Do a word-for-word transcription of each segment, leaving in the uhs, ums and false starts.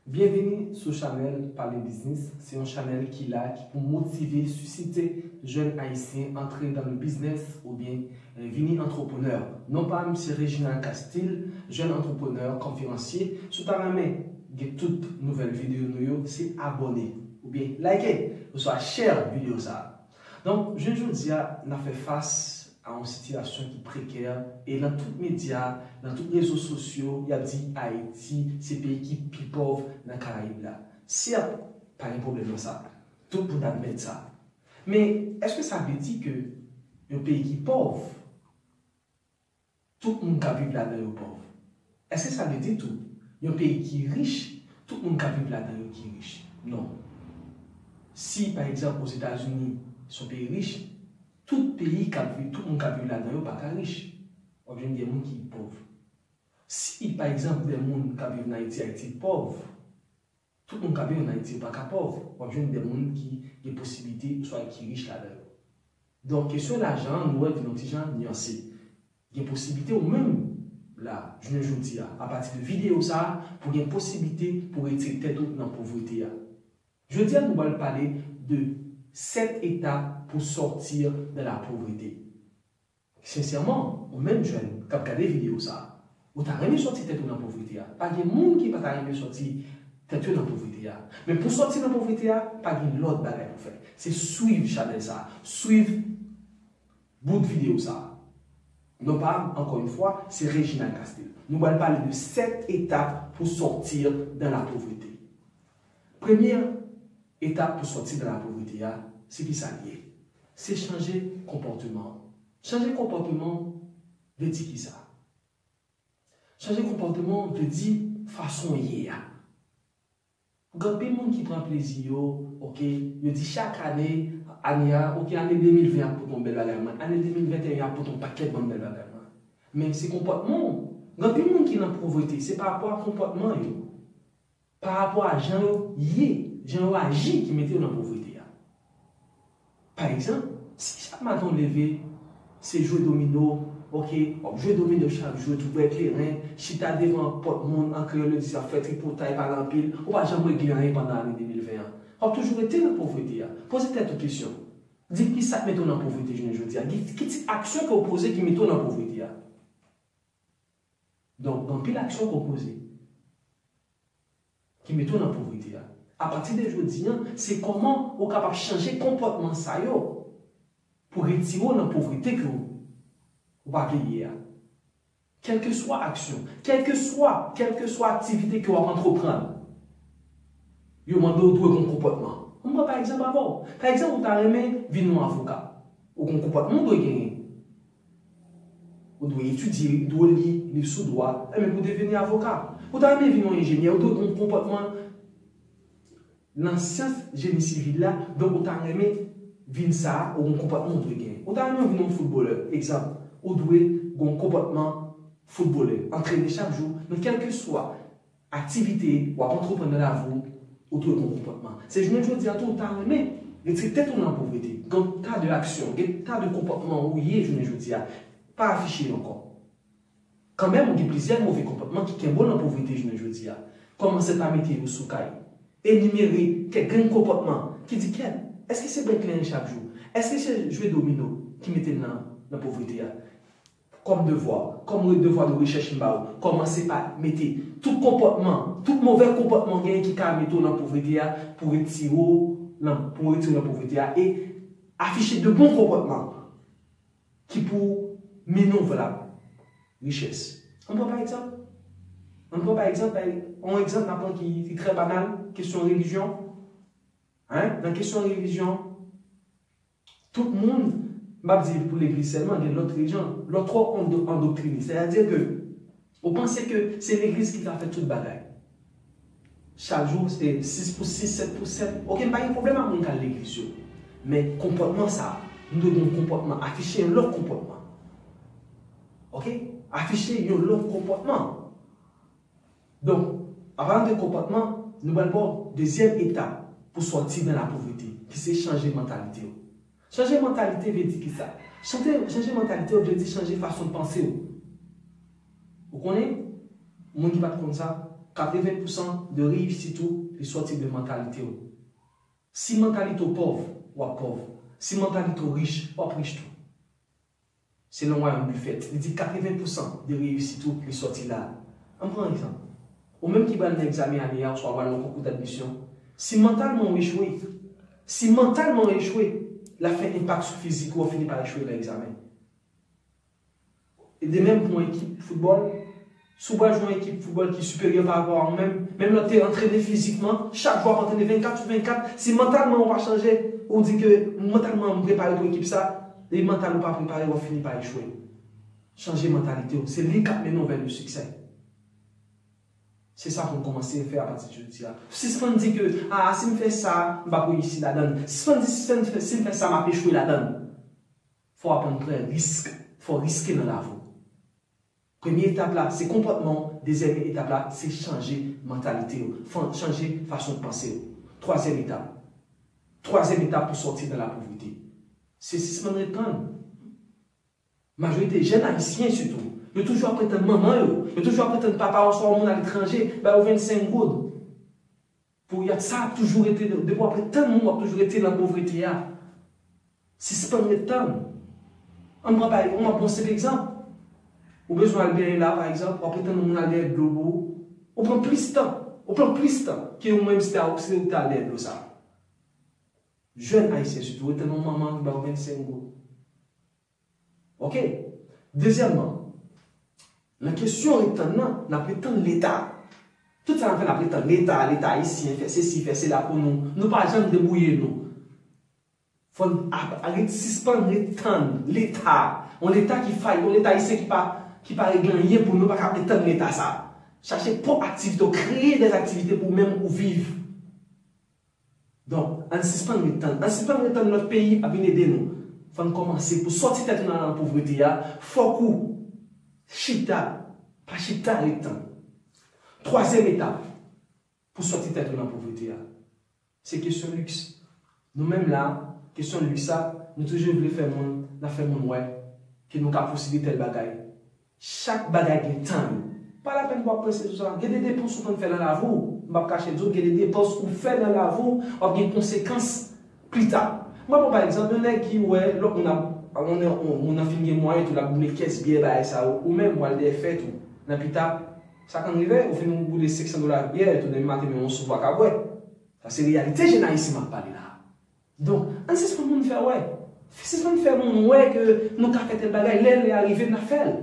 Byenvini sou chanèl Pale Biznis. Se yon chanèl ki la ki pou motive, sisite jèn ayisyen antre dans le business oubyen, eh, vini antreprenè. Non pa m, se Reginald Castil, jèn antreprenè, konferansye. Si w ta renmen gen tout nouvèl videyo nou yo, se abòne oubyen like oswa share videyo sa a. Donk, jounen jodi a, n ap fè fas a yon sitiyasyon ki prekè, e nan tout medya, nan tout rezo sosyo, y ap di Ayiti se peyi ki pi pòv nan Karayib la. Sèt, pa gen pwoblèm nan sa. Tout moun admèt sa. Men, èske sa vle di ke yon peyi ki pòv, tout moun k ap viv ladan yo pòv? Èske sa vle di tou, yon peyi ki rich, tout moun k ap viv ladan yo ki rich? Non. Si, pa egzanp, Ozetazini se yon peyi rich, tout peyi k ap viv, tout moun k ap viv ladan yo pa ka rich. W ap jwenn gen moun ki pòv. Si, pa egzanp, gen moun k ap viv nan Ayiti, Ayiti pòv, tout moun k ap viv ann Ayiti yo pa ka pòv. W ap jwenn de moun ki gen posiblite oswa ki rich ladan yo. Donk, kesyon lajan an, nou wè, vin yon ti jan nyanse. Gen posiblite ou menm, la, jounen jodi a, apati de videyo sa a, pou gen posiblite pou retire tèt ou nan povrete a. Jodi a, nou pral pale de sèt etap pou sortir de la pauvreté. Sensèman, ou menm jèn k ap gade videyo sa a, ou ta renmen sòti tèt ou nan povrete a. Pa gen moun ki pa ta renmen sòti tèt yo nan povrete a. Men pou sòti nan povrete a, pa gen lòt bagay pou fè. Se swiv chanèl sa a, swiv bout videyo sa a. Non pa m, encore une fois, se Reginald Castil. Nou pral pale de sèt etap pou sortir dans la pauvreté. Premye etap pou sòti dans la pauvreté a, se ki sa l ye? Se chanje konpòteman w. Chanje konpòteman w vle di ki sa? Chanje konpòteman w vle di fason w ye a. Gen anpil moun ki pran plezi yo, oke, yo di chak ane, ane a, oke, ane de mil ven ap pote yon bèl bagay mwen, ane de mil venteyen ap pote yon pakèt bann bèl bagay mwen. Men se konpòtman w. Gen anpil moun ki nan povrete, se pa rapò a konpòtman yo. Pa rapò a jan yo ye, jan yo aji ki mete yo nan povrete a. Pa egzanp, si chak maten w leve, se jwe domino, oke, w ap jwe domino chak jou, tou pre kleren, chita devan pòt moun, an kreyòl yo di sa, fè tripotay, pale anpil, ou pa janm regle anyen pandan ane de mil ven an. W ap toujou rete nan povrete a. Poze tèt ou kesyon. Di ki sa k mete w nan povrete jounen jodi a? Ki, ki ti aksyon ke w poze ki mete w nan povrete a? Donk, gen anpil aksyon ke w poze ki mete w nan povrete a. Apati de jodi a, se kòman ou kapab chanje konpòtman sa yo pou retire w nan povrete ke w, ou pa vle ye a. Kèlkeswa aksyon, kèlkeswa, kèlkeswa aktivite ke w ap antreprann, yo mande w dwe gen yon konpòtman. Ann pran pa egzanp avè w. Pa egzanp, ou ta renmen vin yon avoka. Ou gen yon konpòtman ou dwe genyen. Ou dwe etidye, ou dwe li liv sou dwa. Enben, pou deveni avoka. Ou ta renmen vin yon enjenyè, ou dwe gen yon konpòtman nan syans jeni sivil la. Donk, ou ta renmen vin sa a, ou gen yon konpòtman ou dwe genyen. Ou ta renmen vin yon foutbolè, egzanp, ou dwe gen yon konpòtman foutbolè. Antrene chak jou, nan kèlkeswa aktivite w ap antreprann nan lavi w, ou dwe gen yon konpòtman. Se jounen jodi a tou, ou ta renmen retire tèt ou nan povrete. Gen ta de aksyon, gen ta de konpòtman ou ye jounen jodi a. Pa afiche yo ankò. Kanmenm, ou gen plizyè move konpòtman ki kenbe w nan povrete jounen jodi a. Kòmanse pa mete yo sou kay. Enimere kèk grenn konpòtman ki di, kèt, èske se bèk lenn chak jou? Èske se jwe domino ki mete m nan, nan povrete a? Kòm devwa, kòm re-, devwa de rechèch m ba ou, kòmanse pa mete tout konpòtman, tout move konpòtman w genyen ki ka mete w nan povrete a pou retire w nan, pou retire w nan povrete a e afiche de bon konpòtman ki pou mennen w vè la richès. Ann pran pa egzanp. Ann pran pa egzanp, yon egzanp n ap pran ki, ki trè banal, kesyon relijyon. Hein? Nan kesyon relijyon, tout moun, m p ap di pou legliz sèlman, gen lòt relijyon, lòt twò ondo-, andoktrine. Sètadi ke ou panse ke se legliz ki ka fè tout bagay. Chak jou, se sis pou sis, sèt pou sèt. Oke, m pa gen pwoblèm ak moun k al legliz yo. Men konpòtman sa, nou dwe gen yon konpòtman, afiche yon lòt konpòtman. Oke? Afiche yon lòt konpòtman. Donk, an palan de konpòtman, nou pral ba w dezyèm etap pou sòti nan lapovrete, ki se chanje mantalite w. Chanje mantalite vle di kisa? Chanje, chanje mantalite w vle di chanje fason w panse w. Ou konnen, moun ki pa t konn sa, Katreven pousan de reyisit ou, li sòti de mantalite w. Si mantalite w pòv, w ap pòv. Si mantalite w rich, w ap rich tou. Selon Wayòm Buffett, li di katreven pousan de reyisit ou, li sòti la. Ann pran egzanp. Ou menm ki pral nan egzamen ane a, oswa w pral nan konkou d'admisyon, si mantalman w echwe, si mantalman w echwe, l ap fè enpak sou fizik ou, w ap fini pa echwe nan egzamen. E de menm pou yon ekip foutbòl, si w pral jwe yon ekip foutbòl ki siperyè pa rapò a ou menm, menm lè w te antrene fizikman, chak jou w ap antrene vennkat sou vennkat, si mantalman ou pa chanje, ou di ke mantalman m prepare pou ekip sa, e mantal ou pa prepare, w ap fini pa echwe. Chanje mantalite w, se li k ap mennen w vè le siksè. Se sa pou n kòmanse fè apati de jodi a. Sispann di ke, a, si m fè sa, m p ap reyisi ladan l. Sispann di, sispann di, si m fè sa, m ap echwe ladan l. Fò w aprann pran risk, fò w riske nan lavi w. Premye etap la, se konpòtman w. Dezyèm etap la, se chanje mantalite w. Fò w chanje fason w panse w. Twazyèm etap. Twazyèm etap pou sòti nan lapovrete, se sispann ret tann. Majorite jèn ayisyen sitou, yo toujou ap ret tann manman yo, yo toujou ap ret tann papa yo, oswa yon moun aletranje ba yo vennsenk goud. Pou y ap sa ap toujou rete, depi w ap ret tann moun, w ap toujou rete nan povrete a. Sispann ret tann. Ann pran pa, ann pran yon senp egzanp. Ou bezwen al benyen la, pa egzanp, w ap ret tann yon moun al dèyè dlo pou ou. Ou pran plis tan. Ou pran plis tan ke ou menm si ta, si ou ta al dèyè dlo sa. Jèn ayisyen sitou, ret tann yon manman ki ba w vennsenk goud. Oke. Dezyèmman, nan kesyon ret tann nan, n ap ret tann Leta. Tout sa n ap fè, n ap ret tann Leta, Leta ayisyen, fè sesi, fè sela pou nou. Nou pa janm debouye nou. Fò n ap, ret, sispann ret tann Leta. Yon Leta ki fay, yon Leta ayisyen ki pa, ki pa regle anyen pou nou, pa ka ret tann Leta sa. Chache pwòp aktivite w, kreye dèzaktivite pou menm ou viv. Donk, ann sispann ret tann. Ann sispann ret tann lòt peyi ap vin ede nou. Fò n kòmanse pou sòti tèt nou nan povrete a. Fòk ou chita, pa chita ret tann. Twazyèm etap pou sòti tèt ou nan povrete a, se kesyon liks. Nou menm la, kesyon liks sa, nou toujou vle fè moun, n ap fè moun wè ke nou ka posede tèl bagay. Chak bagay gen tan li. Pa lapèn pou w ap prese sou sa. Gen de depans ou konn fè nan lavi w. M p ap kache di w, gen de depans ou fè nan lavi w, w ap gen konsekans pita. Mwen pran pa egzanp, yon nèg ki wè lòt moun ap, yon, yon moun nan fin gen mwayen tou, l ap boule kès byè bagay sa yo. Ou menm, w al dèyè fèt ou. Nan pita, sa konn rive, ou fin boule senk san dola byè, tounen maten, men yon sou pa ka bwè. Sa se reyalite jèn ayisyen m ap pale la. Donk, ann sispann moun fè wè. Sispann fè moun wè ke nou ka fè tèl bagay. Lè lè a rive, n ap fè l.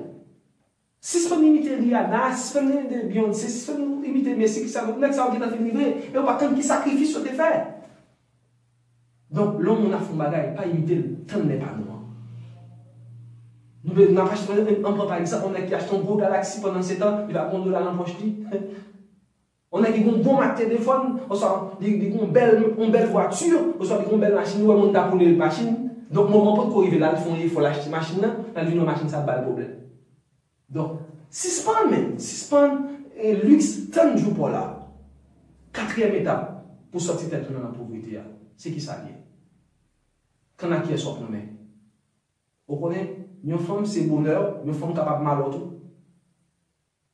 Sispann imite Rihanna, sispann imite Beyoncé, sispann imite Messi, ki sa, nèg sa yo gentan fin rive. E yo pa konn ki sakrifis yo te fè. Donk, lè yon moun ap fè yon bagay, pa imite l, tann lè pa nou an. Nou, n ap achte, ann pran pa egzanp, yon nèg ki achte yon gwo Galaxy pandan se tan, li pa gen yon dola nan pòch li. Yon nèg ki gen yon bon mak telefòn, oswa li, li gen yon bèl, yon bèl vwati, oswa li gen yon bèl machin, ou wè moun t ap woule machin. Donk, moman potko rive la, l fè yon efò, l achte machin nan, l al vin wè machin sa ap ba l pwoblèm. Donk, sispann, men, sispann, e, liks, tann jou pa w la. Katriyèm etap pou sòti tèt ou nan, nan povrete a, se ki sa l ye? Tann ak kiyès w ap renmen. Ou konnen, yon fanm se bonè, yon fanm kapab malè tou.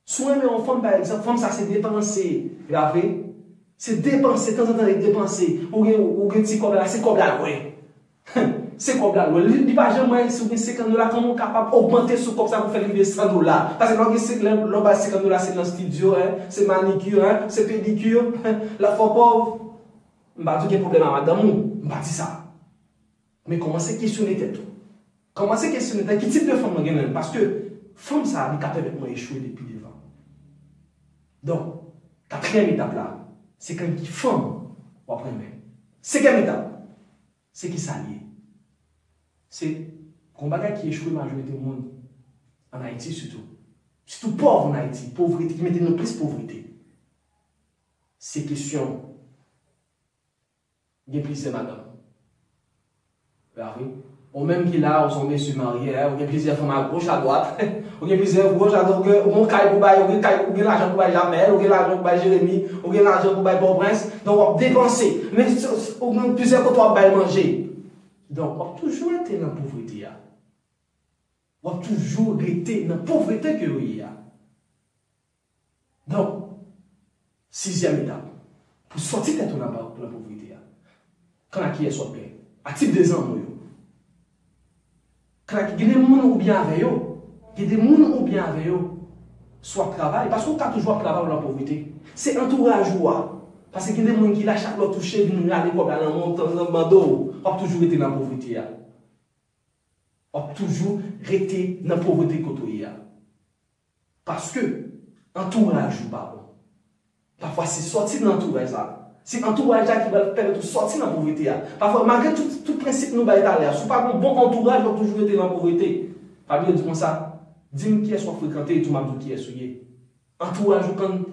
Si w renmen yon fanm, pa egzanp, fanm sa se depanse, pa vre? Se depanse, tanzantan li depanse. Ou gen, ou gen ti kòb la, se kòb la l wè. Se kòb la l wè. Li, li pa janm wè si w gen senkant dola, kòman w kapab ogmante sou kòb sa pou fè l rive san dola. Paske lè w gen se-, lè, lè w bay senkant dola, se nan estidyo, en, se manikir, en, se pedikir, en, l ap fè w pòv. M pa di w gen pwoblèm a madanm ou, m pa di sa. Men kòmanse kesyone tèt ou. Kòmanse kesyone tèt, ki tip de fanm mwen gen menm? Paske fanm sa a, li ka pèmèt mwen echwe depi devan. Donk, katriyèm etap la, se konn ki fanm w ap renmen. Senkyèm etap, se ki sa l ye? Se yon bagay ki echwe majorite moun ann Ayiti sitou. Sitou pòv ann Ayiti, povrete, ki mete nou plis povrete. Se kesyon gen plizyè madanm. Ou menm ki la, ou se yon mesye marye, ou gen plizyè fanm agoch, adwat, ou gen plizyè goch, adwat, ou gen, ou gen yon kay pou bay, ou gen kay, ou gen lajan pou bay Jamèl, ou gen lajan pou bay Jeremi, ou gen lajan pou bay Pòtoprens, donk w ap depanse. Men ou gen plizyè kote w ap bay manje. Donk, w ap toujou rete nan povrete a. W ap toujou rete nan povrete ke w ye a. Donk, Sizyèm etap pou sòti tèt ou nan pa- nan povrete a. Kanakiyès w ap gen? A tip de zanmi w yo. Kanaki- gen de moun ou byen avè yo. Gen de moun ou byen avè yo. Si w ap travay, paske ou ka toujou ap travay ou nan povrete. Se antouraj ou a. Paske gen de moun ki la, chak lè w touche, vin rale kòb la nan men w, nan bando w, w ap toujou rete nan povrete a. W ap toujou rete nan povrete kote w ye a. Paske antouraj ou pa bon. Pafwa se sòti nan antouraj la. Se antouraj la ki pral pèmèt ou sòti nan povrete a. Pafwa, malgre tout, tout prensip nou bay talè a, si w pa gen yon bon antouraj, w ap toujou rete nan povrete. Pablo di konsa, di m kiyès w ap frekante, etou m ap di w kiyès ou ye. Antouraj ou konn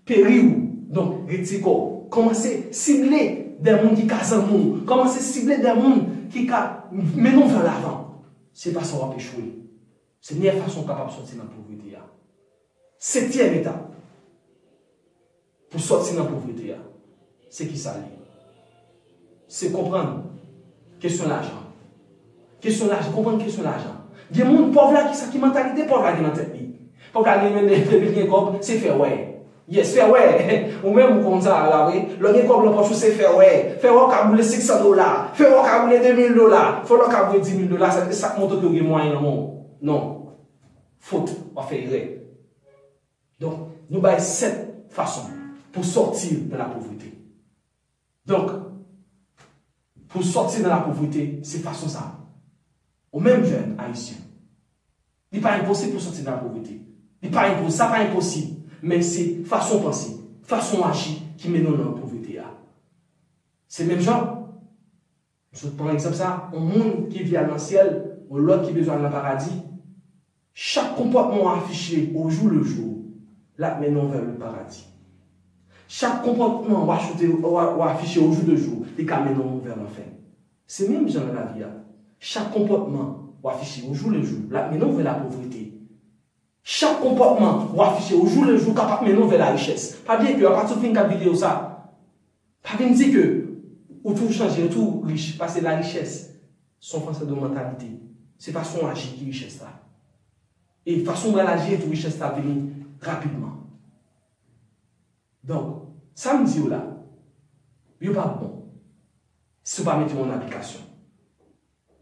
peri w. Donk, retire kò w. Kòmanse sible de moun ki ka zanmi w. Kòmanse sible de moun ki ka mennen w vè lavan. Se pa sa w ap echwe. Se meyè fason w kapab sòti nan povrete a. Setyèm etap pou sòti nan povrete a, se ki sa l ye? Se konprann kesyon lajan. Kesyon lajan, konprann kesyon lajan. Gen moun pòv la, ki sa, ki mantalite pòv la gen nan tèt li? Pòv la gen, men depi l gen kòb, se fè wè. Yes, fè wè. Ou menm ou konn sa la vre. Lè w gen kòb nan pòch ou, se fè wè. Fè wè w ka boule senk san dola. Fè wè w ka boule de mil dola. Fè wè w ka boule di mil dola. Sa, sa k montre ke w gen mwayen nan men w. Non. Fot, w ap fè erè. Donk, nou bay sèt fason pou sòti nan lapovrete. Donk, pou sòti nan lapovrete, se fason sa. Ou menm jèn ayisyen, li pa enposib pou sòti nan lapovrete. Li pa enpo-, sa pa enposib. Men se fason w panse, fason w aji ki mennen w nan povrete a. Se menm jan, m sot pran egzanp sa, yon moun ki vle al nan syèl, yon lòt ki bezwen al nan paradi, chak konpòtman w afiche au jour le jour, l ap mennen w vers le paradis. Chak konpòtman w achoute, w a- w afiche au jour le jour, li ka mennen w vers lanfè. Se menm jan nan lavi a. Chak konpòtman w afiche au jour le jour, l ap mennen w vers lapovrete. Chak konpòtman w afiche au jour le jour kapab mennen w vers la richès. Pa bliye ke apati w fin gad videyo sa, pa vin di ke ou tou chanje, ou tou rich, paske la richès, se yon fason de mantalite. Se fason w aji ki richès la. E fason w pral aji tou richès la vini rapidman. Donk, sa m di w la, yo pa bon si w pa mete yo an aplikasyon.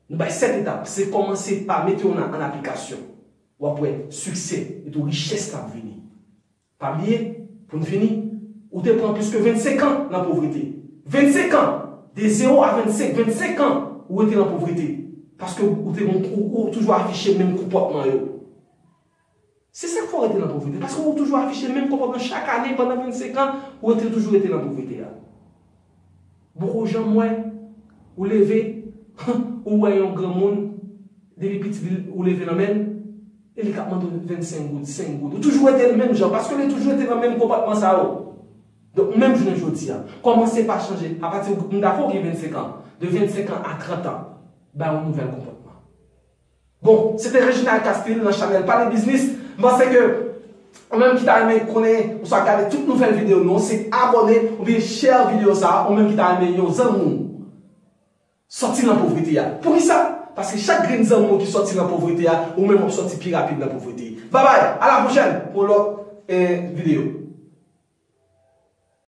Nou bay sèt etap, se kòmanse pa mete yo nan, an aplikasyon. W ap wè siksè etou richès k ap vini. Pa bliye, pou n fini, ou te pran plis ke vennsenk an nan povrete. Vennsenk an! De zewo a vennsenk, vennsenk an, ou rete nan povrete. Paske ou te, ou, ou toujou afiche menm konpòtman yo. Se sa k fè w rete nan povrete. Paske ou toujou afiche menm konpòtman chak ane pandan vennsenk an, ou rete, toujou rete nan povrete a. Poko janm wè, ou leve, ou wè yon granmoun, depi piti li, ou leve nan men l, e li k ap mande w vennsenk goud, senk goud. Ou toujou rete menm jan, paske li toujou rete nan menm konpòtman sa yo. Donk, menm jounen jodi a, kòmanse pa chanje. Apati, m dakò w gen vennsenk an. De vennsenk an a trant an, bay yon nouvèl konpòtman. Bon, se te Reginald Castil nan chanèl Pale Biznis. M panse ke ou menm ki ta renmen konnen, oswa gade tout nouvèl videyo nou, se abòne oubyen share videyo sa a, ou menm ki ta renmen yon zanmi w sòti nan povrete a. Poukisa? Paske chak grenn zanmi w ki sòti nan povrete a, ou menm w ap sòti pi rapid nan povrete. Babay, a la pwochèn pou lòt, eh, videyo.